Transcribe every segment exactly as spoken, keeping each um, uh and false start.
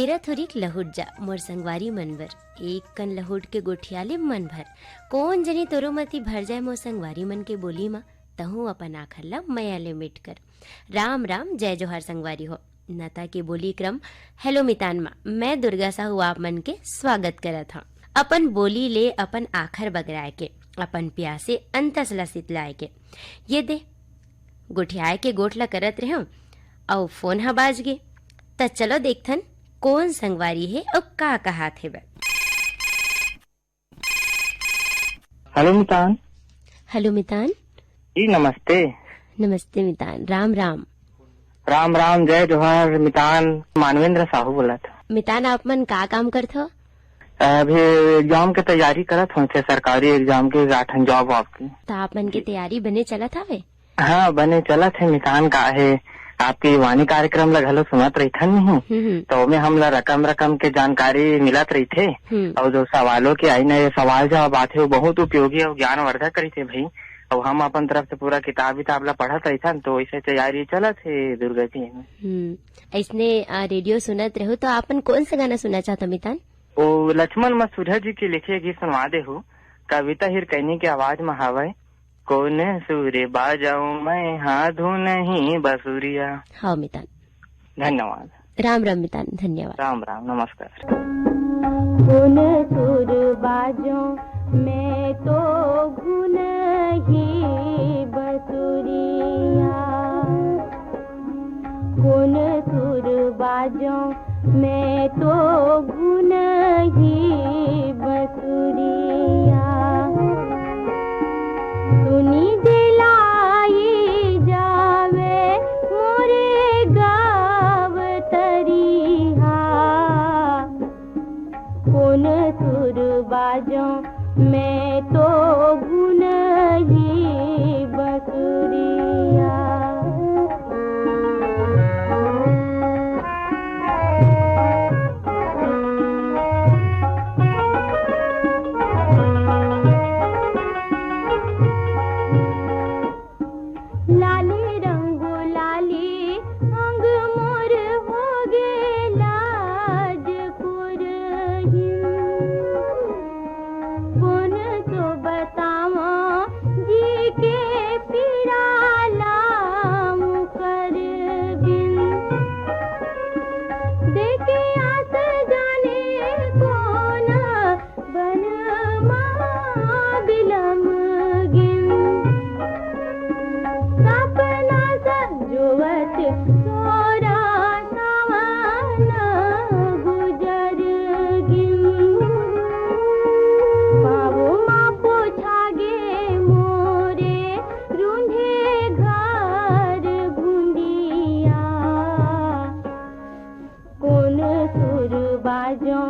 तेरा थोरिक लहुट जा मोर संगवारी मन बर, एक कन लहुट के गोठिया ले मन भर। कोन जनी तोरो मती भर जाए मोर संगवारी मन के बोली म, तहूँ अपन आखर ल मया ले मिट कर। राम राम, जय जोहार संगवारी हो। नता के बोली क्रम हेलो मितान मा मैं दुर्गा साहू आप मन के स्वागत करत हौं। अपन बोली ले अपन आखर बगराए के, अपन प्यासे अंतस ला सितलाए के। ये दे, गोठियाए के गोठ ला करत रहेंव, अउ फोन ह बाज गे। त चलो देखथन कोन संगवारी हे अउ का कहात हे बर। हेलो मितान। हेलो मितान। जी नमस्ते। नमस्ते मितान, राम राम। राम राम, जय जोहार मितान, मानवेंद्र साहू बोलत। मितान, आप मन का काम करथो? अभी एग्जाम के तैयारी करत हौं, छे सरकारी एग्जाम के, एक आठ ठन जॉब वॉब के। त आप मन के जी। तैयारी बने चलत हवे? हाँ, बने चलत हे मितान, का हे, आपके युवानी कार्यक्रम ला घलो सुनत रहिथन नहीं, हम्म, हम्म। त ओमे हमला रकम रकम के जानकारी मिलत रहिथे, हम्म। अउ जो सवालों के आई न, ये सवाल जवाब आथे, वो बहुत उपयोगी अउ ज्ञानवर्धक रहिथे भाई। अउ हम अपन तरफ से पूरा किताब विताब ला पढ़त रहिथन, तो वैसे तैयारी चलत हे दुर्गा जी। हम्म, ऐसने, आ, रेडियो सुनत रहो, तो आपन कौन सा गाना सुनना चाहता मितान? ओ लक्ष्मण मसूरिया जी के लिखे गीत सुनवा दे हो, कविता हिरकैनी के आवाज में हावय। कोन सुर बाजाऊं मैं, हाँ धुन ही बसुरिया। हाँ मितान। धन्यवाद। राम राम मितान, धन्यवाद। राम राम, नमस्कार। कोन सुर बाजो मैं तो घुन ही बसुरिया। कोन सुर बाजो मैं तो घुन ही बसुरिया। सुनी दिलाई जावे मोरे गाव तरिहा। कोन सुर बाजो मैं तो घुन ही बसुरिया। लाली रंगो लाली अंग मोर होगे लाज कुरहिन। कोन तो बतावा जी के पीड़ा ला मुकर बिन। देखे आस जाने कोन बन मा बिलम गिन। सपना संजोवत सोरा सावन गुजर गिन। पावो मा पोछा गे मोरे रूंधे घर भुंडिया। कोन सुर बाजो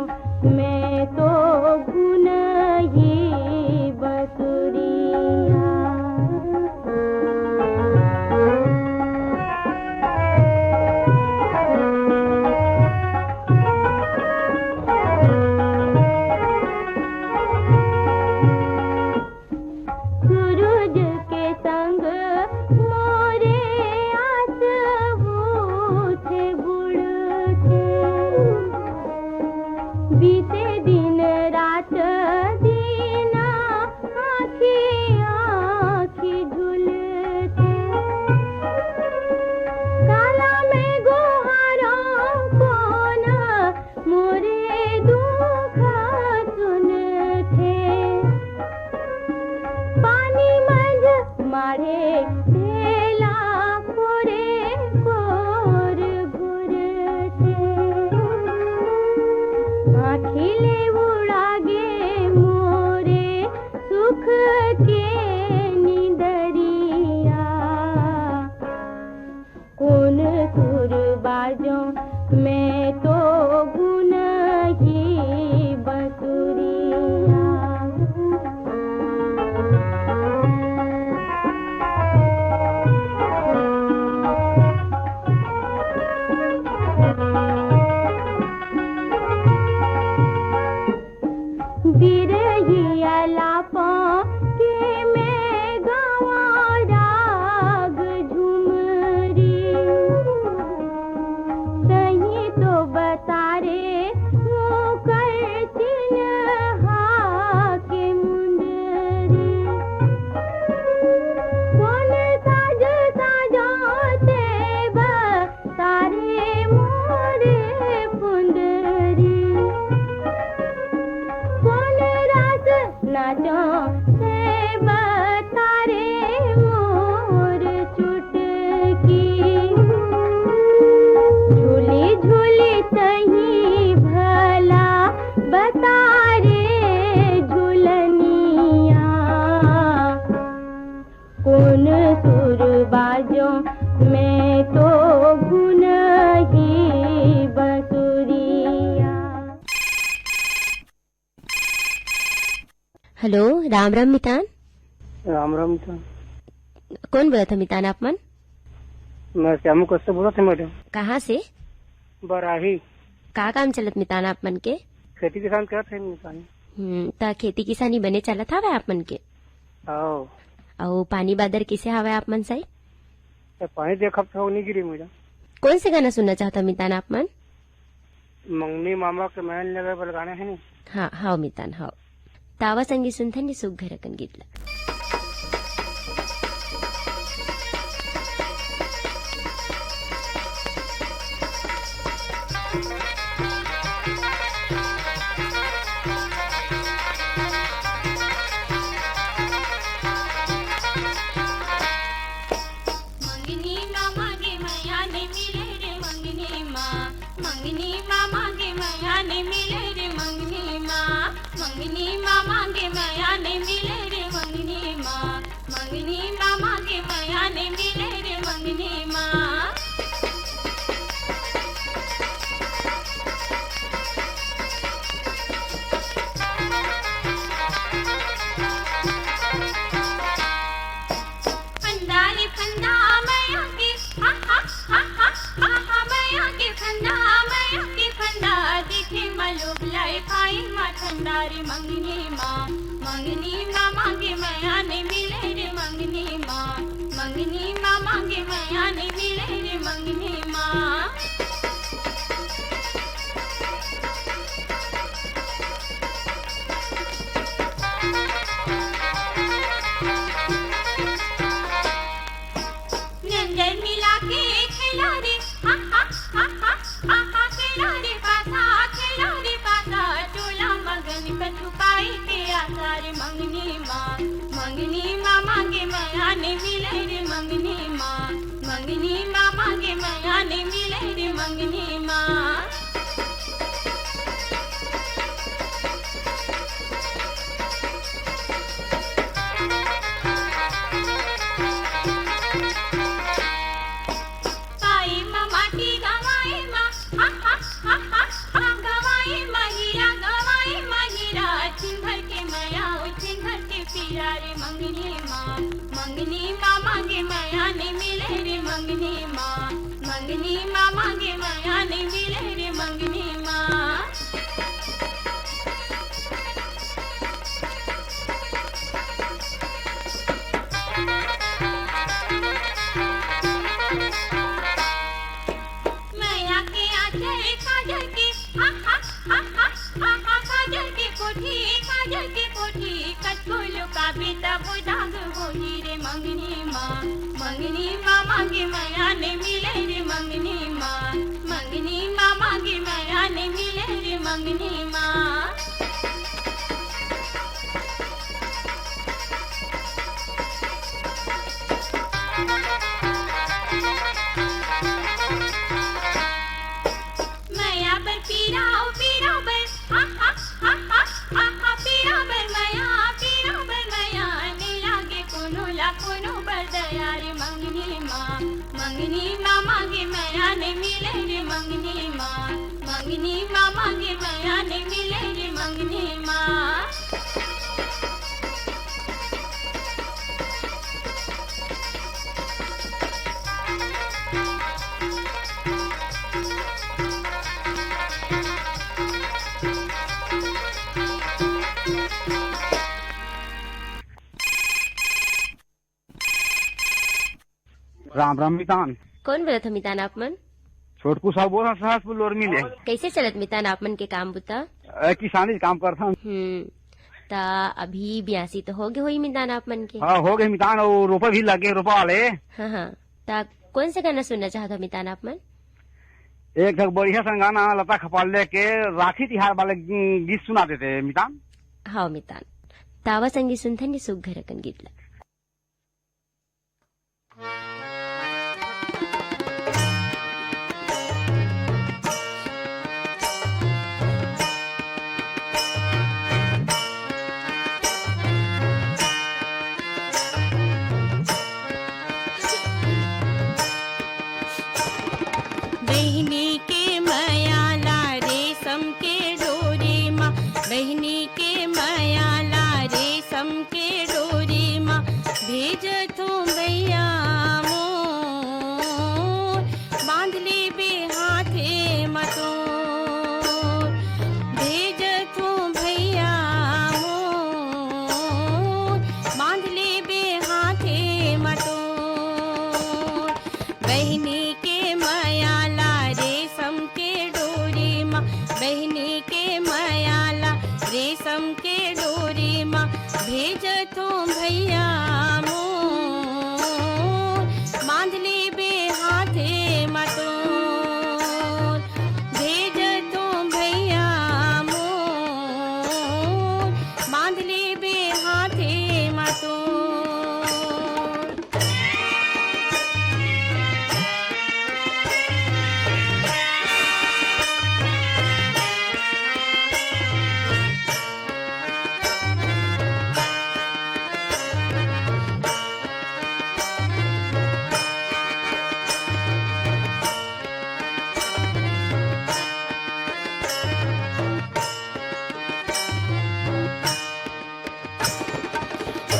मैं तो घुन ही बसुरिया। सूरज के संग मोरे आस उठे बुड़थे। बीते दिन बता रे झुलनिया, कोन सुर बाजो, मैं तो भुनही बंसुरिया। हेलो, राम राम मितान। राम राम मितान। कोन बोलत हे मितान आप मन? मैं श्यामू कश्यप बोलत हे मैडम। कहाँ से? बराही। का काम चलत मितान आप मन के? खेती किसान करत हे मितान। हम्म, त खेती किसानी बने चलत हवय आप मन के? हव। अउ पानी बादर कइसे हवय आप मन साइड? त पानी देखब तो नइ गिरे मैडम। कोन से गाना सुनना चाहत हव मितान आप मन? मंगनी मामा के मैन लगे बल गाना हे नी? हाँ, हव मितान, हव। त आवा संगी सुनथन ये सुग्घर अकन गीत ला। मंगनी मामा के मया नइ मिले रे मंगनी माँ, मंगनी मामा के मया नइ मिले रे मंगनी माँ, मंगनी मामा के मया नइ मिले रे मंगनी माँ, मंगनी मामा के मया नइ मिले रे मंगनी माँ। फंदा रे फंदा मया के, हा, हा, हा, हा, हा, हा, मया के फंदा, मया के फंदा, दिखे मलुक लाई पाई मा ठंडा रे मंगनी माँ, मंगनी माँ मांगे मया नइ मिले रे मंगनी माँ, मंगनी माँ मांगे मया नइ मिले रे मंगनी माँ। नंजर मिला के खेला रे, हा, हा, हा, हा, हा, हा, खेला रे पासा, खेला रे पासा, चोला मगन कछु पाई के आसा रे मंगनी माँ, मंगनी माँ मांगे मया नइ मिले रे मंगनी माँ, मंगनी माँ मांगे मया नइ मिले रे मंगनी माँ। पाई मा माटी गवाई मा, हा, हा, हा, हा, हा, गवाई मा हीरा, गवाई मा हीरा, छिन भर के मया, ओ छिन भर के पीरा रे मंगनी माँ, मंगनी माँ मांगे मया नइ मिले रे मंगनी माँ, मंगनी माँ मांगे मया नइ मिले रे मंगनी माँ। मया के आंचल काजल के, हा, हा, हा, हा, हा, हा, काजल के कोठी, काजल के कोठी, कतको लुकाबे तभो दाग होही रे मंगनी माँ, मंगनी माँ मांगे मया नइ मिले रे मंगनी माँ, मंगनी माँ मांगे मया नइ मिले रे मंगनी माँ। मया बर पीरा ओ पीरा बर, हा, हा, हा, हा, हा, हा, पीरा बर मया, पीरा बर मया, नइ लागे कोनो ला कोनो बर दया रे मंगनी माँ, मंगनी माँ मांगे मया नइ मिले रे मंगनी माँ, मंगनी माँ मांगे मया नइ मिले रे मंगनी माँ। राम राम मितान। कोन बोलत ह मितान आप मन? छोटकू साहू बोलत ह सहसपुर लोरमी ले। कइसे चलत मितान आप मन के काम बुता? ए, किसानी के काम करथन। हम्म, त अभी बियासी तो होगे होही मितान आप मन के? हाँ, होगे मितान, अउ रोपा भी लगे, रोपा वाले। हाँ, हाँ। त कोन से गाना सुनना चाहत हो मितान आप मन? एक ठक बढ़िया सन गाना लता खपाले के राखी तिहार वाले गीत सुना देते मितान। हाँ मितान। त आवा संगी सुनथन ये सुग्घर अकन गीत ला। बहिनी के मया ला रेशम के डोरी मा भेजथों भैया मोर, बांध लेबे हाथे मा तोर। भेजथों भैया मोर, बांध लेबे हाथे मा तोर। बहिनी के मया ला रेशम के डोरी मा, बहिनी के मया ला रेशम के डोरी मा भेजथों भैया मोर, बांध लेबे हाथे मा तोर। भेजथों भैया मोर, बांध लेबे हाथे मा तोर।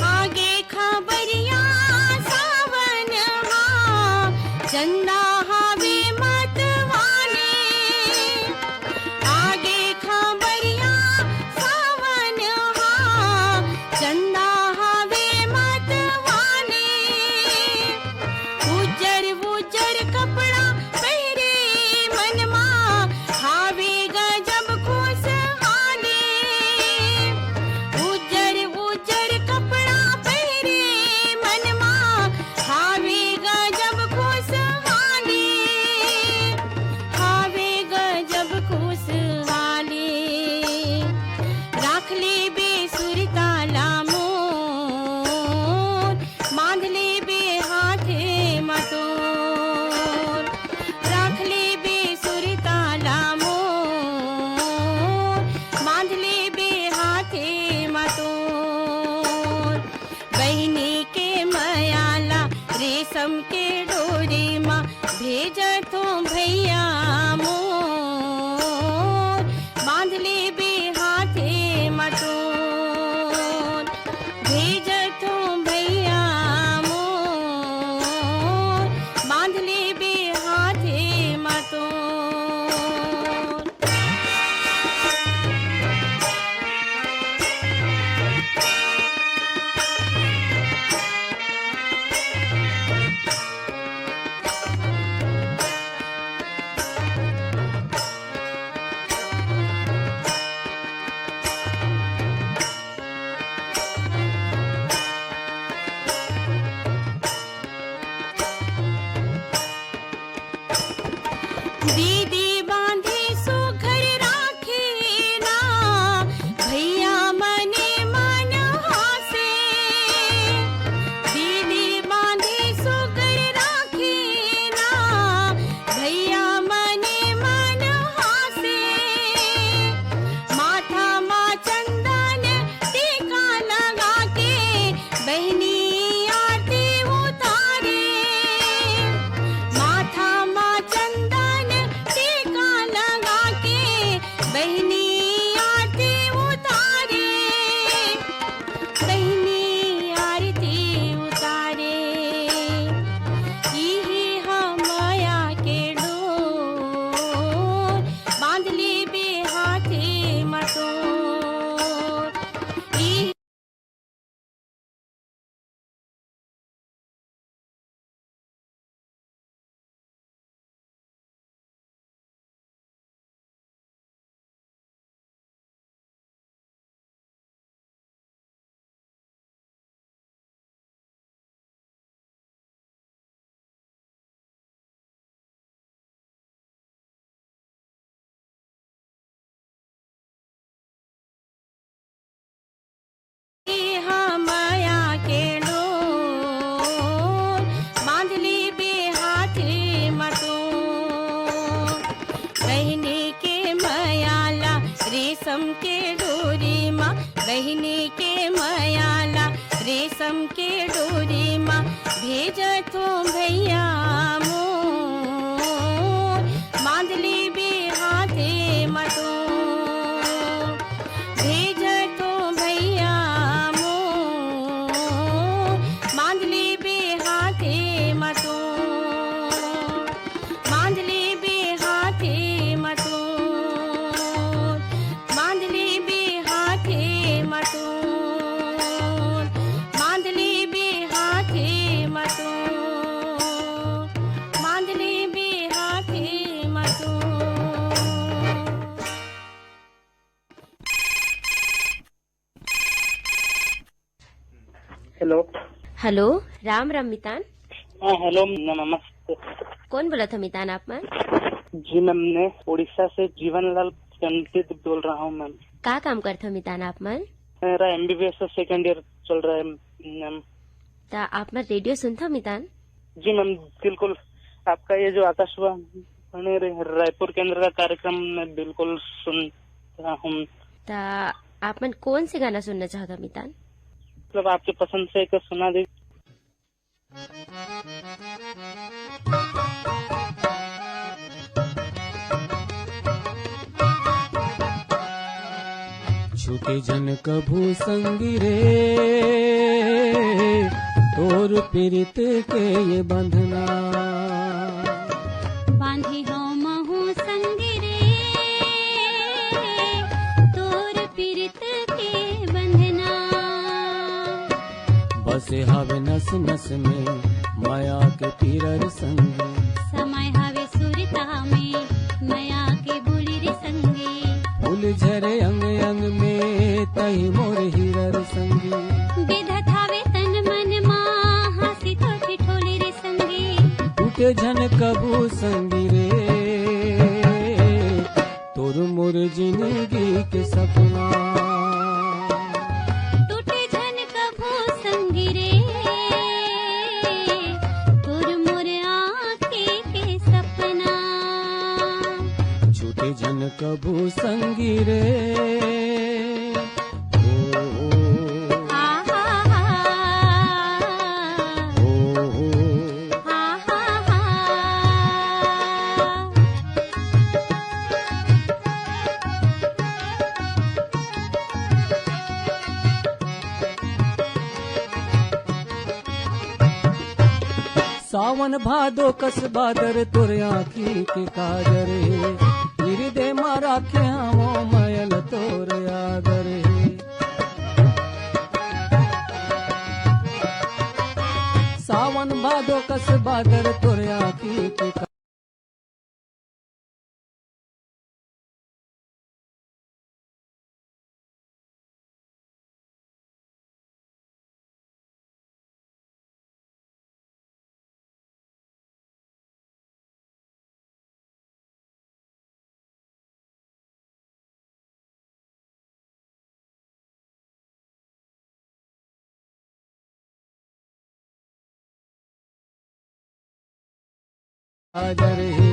आगे खबरिया सावन हा, चंदा हावे मतवाले। आगे खबरिया सावन हा, चंदा हावे मतवाले। उज्जर उज्जर कपड़ा पहिरे मन मा हावे गजब खुशहाली। उज्जर उज्जर कपड़ा पहिरे मन मा हावे गजब खुशहाली। हावे गजब खुशहाली। राख लेबे सुरता ला मोर, बांध लेबे हाथे मा तोर। राख लेबे सुरता ला मोर, बांध लेबे हाथे मा तोर। बहिनी के मया ला रेशम के डोरी मा भेजथों भैया मोर, बांध लेबे हाथे मा तोर। भेजथों भैया मोर, बांध लेबे हाथे मा तोर। दीदी बांधे सुघर राखे ना, भैया मने मन हासे। दीदी बांधे सुघर राखे ना, भैया मने मन हासे। माथा मा चंदन टीका लगा के बहिनी आरती उतारे। माथा मा चंदन टीका लगा के बहिनी आरती उतारे। बहिनी आरती उतारे। इही ह मया के डोर, बांध लेबे हाथे म तोर। इही ए हा मया के डोर, बांध लेबे हाथे म तोर। बहिनी के मया ला रेशम के डोरी मा, बहिनी के मया ला रेशम के डोरी मा, भेजथों भैया मोर, बांध लेबे हाथे म तोर। हेलो। हेलो, राम राम मितान। हाँ, हेलो, नमस्ते। कौन बोलत हो मितान आप मन? जी मैम, मैं उड़ीसा से जीवन लाल पंडित बोल रहा हूँ मैम। का काम करत हो मितान आप मन? मेरा एमबीबीएस का सेकंड ईयर चल रहा है मैम। त आप मन रेडियो सुनत हो मितान? जी मैम, बिल्कुल। आपका ये जो आकाशवाणी रे-, रायपुर केंद्र का कार्यक्रम मैं बिल्कुल सुनता हूँ। त आप मन कौन से गाना सुनना चाहत हो मितान? मतलब आपके पसंद से एक सुना दीजिए। छूटे झन कभू संगी रे, तोर पीरित के ये बंधना। बांधे हव महू संगी रे, तोर पीरित के बंधना। बसे हवे नस नस में मया के पीरर संगी। समाय हवे सुरता में मया के बुलिर संगी। फूल झरे अंग अंग में तही मोर हीरर संगी। बेधत हवे तन मन मा हाँसी तो ठिठोलिर संगी। टूटे झन कभू संगी रे, तोर मोर जिंदगी के सपना। टूटे झन कभू संगी रे, तोर मोर आँखी के सपना। छूटे झन कभू संगी रे। ओ, ओ। आ, हा, हा। ओ, ओ। आ, हा, हा। सावन भादो कस बादर तोर आँखी के काजर हे। हिरदे मा राखे हवं मयल तोर आदर हे। सावन भादो कस बादर तोर आँखी के आदर हे,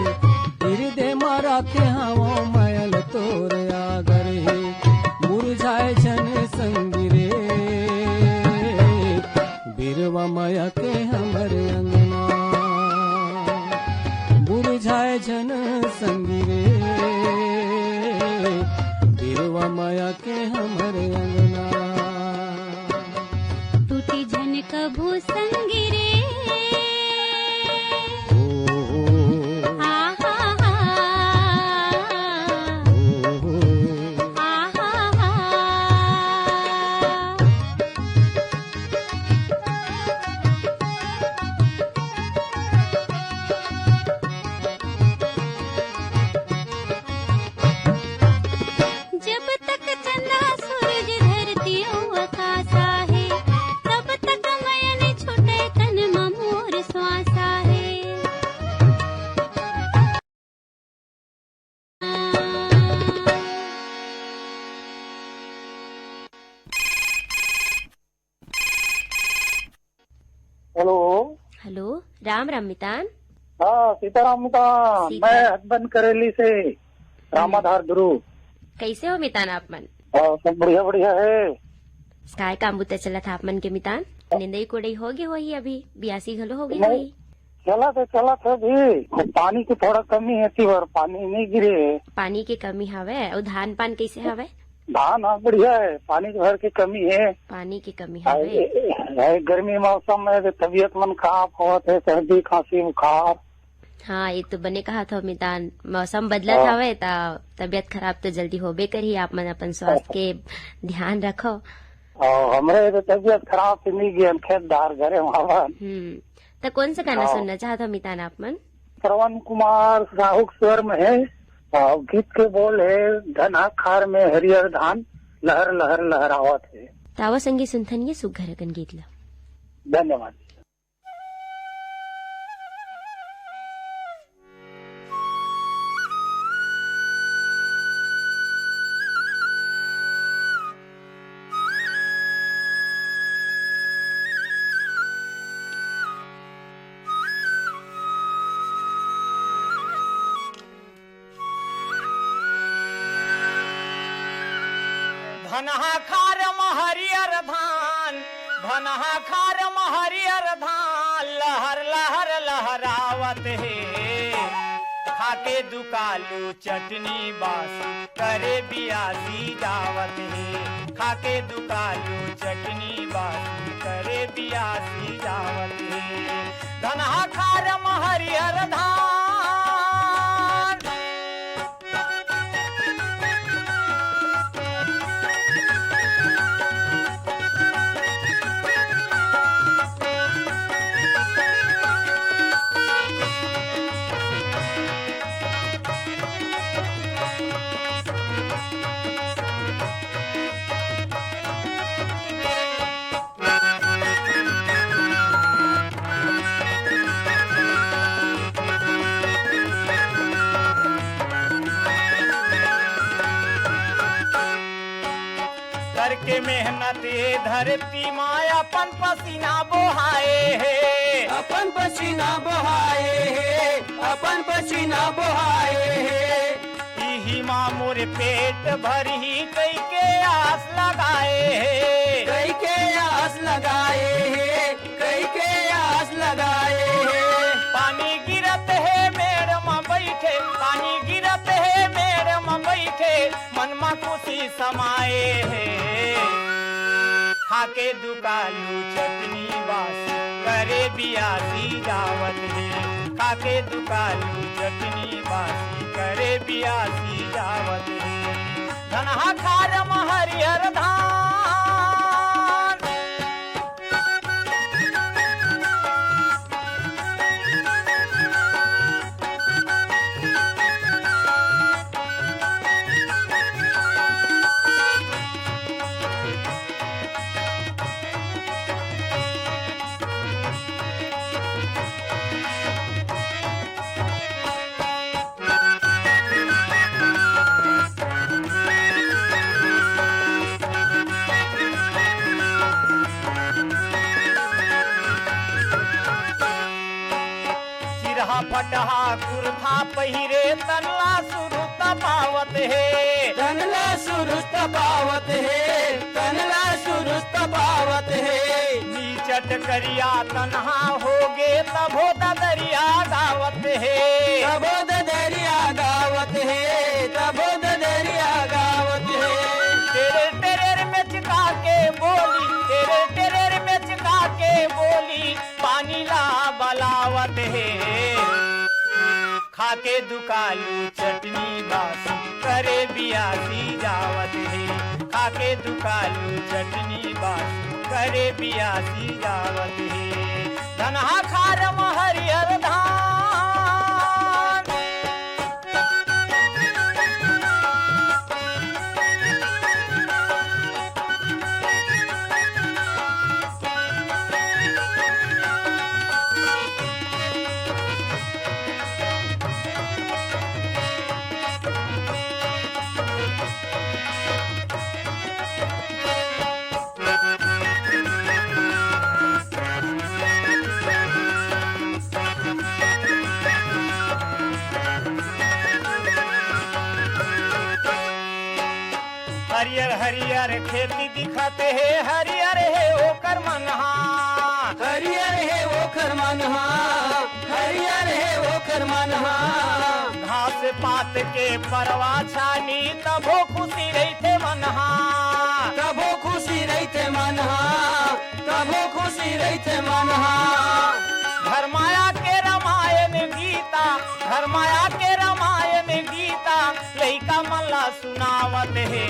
हिरदे मा राखे हवं मयल तोर आदर हे। मुरझाए झन संगी रे, बिरवा मया के हमर अंगना। मुरझाए झन संगी रे, बिरवा मया के हमर अंगना। टूटी झन कभू संगी रे। ओ, ओ। आ, हा, हा। ओ, ओ। आ, हा, हा। जब तक चंदा सूरज धरती अउ आकाश आहे, तब तक मया नइ छूटे तन म मोर श्वास आहे। हेलो। हेलो, राम राम मितान। हाँ, सीताराम मितान, सीता- मैं हथबंद करेली से रामाधार ध्रुव। कैसे हो मितान आप मन? हाँ, सब बढ़िया बढ़िया है। काय काम बुता चलत हे आप मन के मितान? निंदई कोड़ई हो गे होही, अभी बियासी घलो हो गे नहीं, होही। चलत हे, चलत हे भी। पानी के थोड़ा कमी हे, एती बर पानी नहीं गिरे हे। पानी के कमी हवे। अउ धान पान कैसे हवे? धान हाँ बढ़िया हे, पानी के भर के कमी हे। पानी के कमी हवे। अरे, गर्मी मौसम में तो तबीयत मन खराब होत हे, सर्दी, खांसी, बुखार। हाँ, ये तो बने कहत हो मितान, मौसम बदलत हाँ। हवे त तबीयत खराब तो जल्दी होबे करही। आप मन अपन स्वास्थ्य के ध्यान रखो। अउ हमरे तो तबीयत खराब से नहीं गए, खेत धार घरे में हवन। हम्म, त कौन सा गाना हाँ। सुनना चाहत हो मितान आप मन? श्रवण कुमार साहू के स्वर में हे, अउ गीत के बोल हे, "धन हा खार में हरियर धान, लहर लहर लहरावत हे।" त आवा संगी सुनथन ये सुघर अकन गीत ला। धन्यवाद। धनहा खार म हरियर धान, धनहा खार म हरियर धान, लहर लहर लहरावत हे। खाके दुकालू चटनी बासी, करे बियासी जावत हे। खाके दुकालू चटनी बासी, करे बियासी जावत हे। धनहा खार म हरियर धान। करके मेहनत ए धरती मा अपन पसीना बोहाए हे। अपन पसीना बोहाए हे, अपन पसीना बोहाए हे। इही मा मोर पेट भरही कहिके आस लगाए हे। कहिके आस लगाए हे, कहिके आस लगाए हे। पानी गिरत हे मेड़ म बइठे, पानी गिरत हे मेड़ म बइठे, मन म खुशी समाए हे। खाके दुकालू चटनी बासी, करे बियासी जावत हे। खाके दुकालू चटनी बासी, करे बियासी जावत हे। धनहा खार म हरियर धान। चिरहा फटहा कुर्था पहिरे, तन ला सुरुत पावत हे। तन ला सुरुत पावत हे, तन ला सुरुत पावत हे। नीचट करिया तनहा होगे, तभो ददरिया गावत हे। तभो ददरिया गावत हे, तभो ददरिया गावत हे। टेरेर टेरेर मेचका के बोली, टेरेर टेरेर मेचका के बोली, पानी ला बलावत हे। खाके दुकालू चटनी बासी, करे बियासी जावत हे। खाके दुकालू चटनी बासी, करे बियासी जावत हे। धनहा खार म हरियर धान। हरियर हरियर खेती दिखत हे, हरियर हे ओकर मनहा। हरियर हे ओकर मनहा, हरियर हे ओकर मनहा। घास पात के परवा छानी, तभो खुशी रहिथे मनहा। तभो खुशी रहिथे मनहा, तभो खुशी रहिथे मनहा। धर्माया के रामायण गीता, धर्माया के रामायण गीता, लइका मन ला सुनावत हे।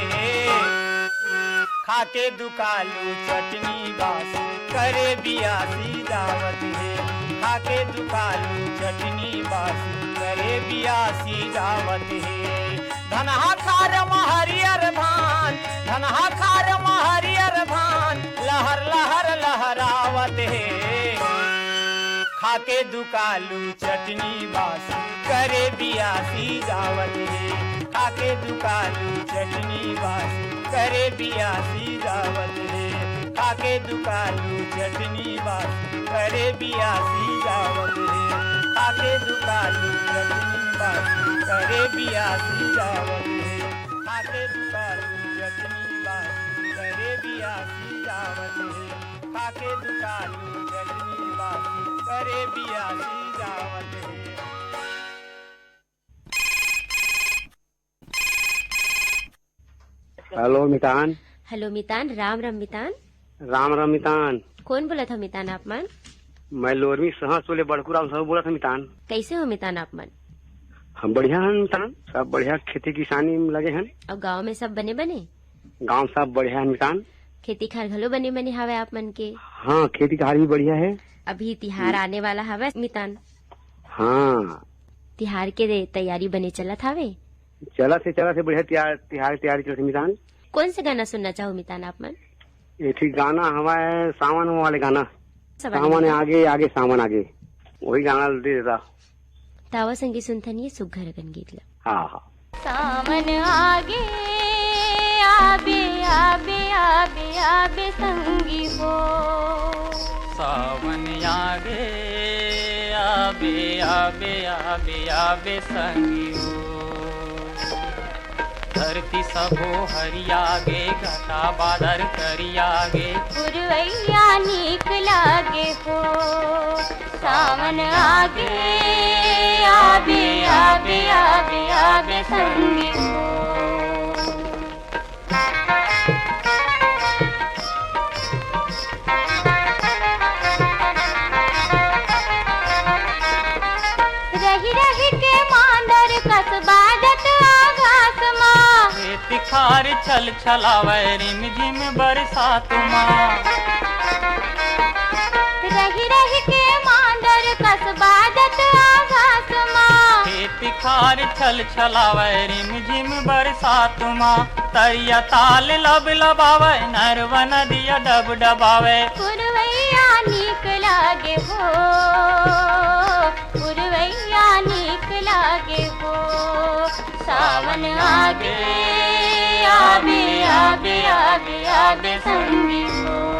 खाके दुकालू चटनी बासी, करे बियासी जावत हे। खाके दुकालू चटनी बासी, करे बियासी जावत हे। धनहा खार म हरियर धान, धनहा खार म हरियर धान, लहर लहर लहरावत हे। खाके दुकालू चटनी बासी, करे बियासी जावत हे। खाके दुकालू चटनी बासी, करे बियासी जावत हे। खाके दुकालू चटनी बासी, करे बियासी जावत हे। खाके दुकालू चटनी बासी, करे बियासी जावत हे। खाके दुकालू चटनी बासी, करे बियासी जावत हे। खाके दुकालू चटनी बासी, करे बियासी जावत हे। हेलो मितान। हेलो मितान, राम राम मितान। राम राम मितान। कौन बोलत हो मितान आप मन? मैं लोरमी सहस बोले बड़कू राम साहू बोलत हो मितान। कैसे हो मितान आप मन? हम बढ़िया हन मितान, सब बढ़िया, खेती किसानी में लगे हन। और गांव में सब बने बने? गांव सब बढ़िया हन मितान। खेती खार घलो बने बने हावे आप मन के? हाँ, खेती खार भी बढ़िया है। अभी तिहार हम्म। आने वाला हावे मितान। हाँ। तिहार के तैयारी बने चलत हावे? चलत हे, चलत हे, बढ़िया तिहार, तिहार की तैयारी चलत हे मितान। कौन से गाना सुनना चाहो मितान आप मन? एक ठे गाना हमारे सावन वाले गाना, सावन सावन में। आगे, आगे सावन आगे, वही गाना दे देता। तावा संगी सुनथन ये सुग्घर अकन गीत ला। हाँ, हाँ। सावन आगे, आबे, आबे, आबे, आबे संगी हो। सावन आगे, आबे, आबे, आबे, आबे संगी हो। धरती सबो हरिया गे, घटा बादर करिया गे। पुरवैया नीक लागे हो, सावन आगे, आबे, आबे, आबे, आबे संगी हो। रहि रहि के मांदर कस बाजत आकाश मा। खेत खार छल छलावै रिम झिम बरसात मा। रहि रहि के मांदर कस बाजत आकाश मा। खेत खार छल छलावै रिम झिम बरसात मा। तरिया ताल लब लबावै, नरवा नदिया डब डबावै। पुरवैया नीक लागे हो, पुरवैया नीक लागे हो। सावन आगे, आबे, आबे, आबे, आबे संगी हो।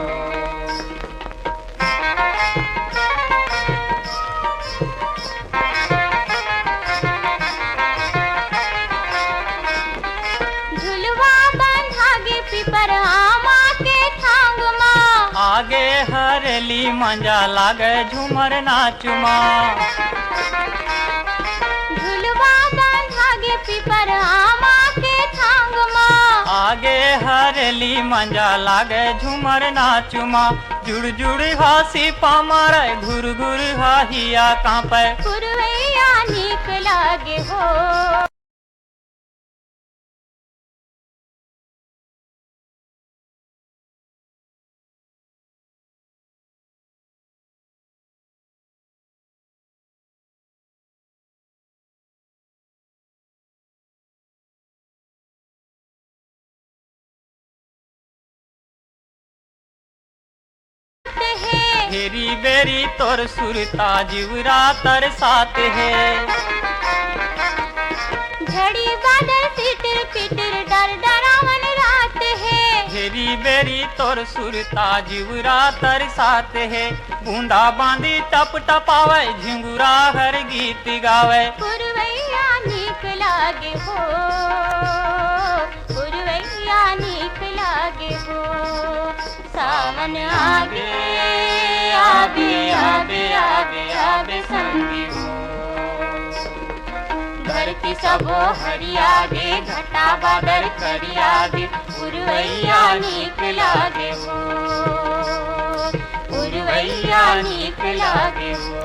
झुलवा बंधा गे पीपर आमा के छांग मा। आगे हरेली मंजा लागे झूमर नाच मा। झुलवा बंधा गे पीपर आमा के छांग मा। आगे हरेली मंजा लागे झूमर नाच मा। जुड़ जुड़ हासी पामारै, घुर घुर हाहिया कांपै। पुरवैया नीक लागे हो। हे। हेरी बेरी तोर सुरता जिवरा तरसात हे। झड़ी बादर सिटिर पिटिर डर डरावन रात हे। हेरी बेरी तोर सुरता जिवरा तरसात हे। बूंदा बांदी टप टपावै, झिंगुरा हर गीत गावै। पुरवैया नीक लागे हो, पुरवैया नीक लागे हो। सावन आगे, आगे, आगे, आगे, आगे संगी हो। धरती सबो हरिया गे, घटा बादर करिया गे, पुरवैया नीक लागे हो, पुरवैया नीक लागे हो,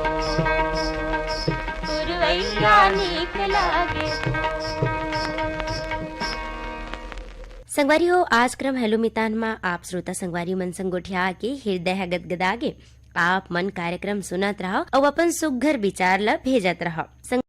पुरवैया नीक लागे हो। संगवारी हो, आज क्रम हेलो मितान मा आप श्रोता संगवारी मन संग गोठिया के हृदय ह गदगदा गे। आप मन कार्यक्रम सुनत रहव अउ अपन सुघ्घर विचार ल भेजत रहव। संग-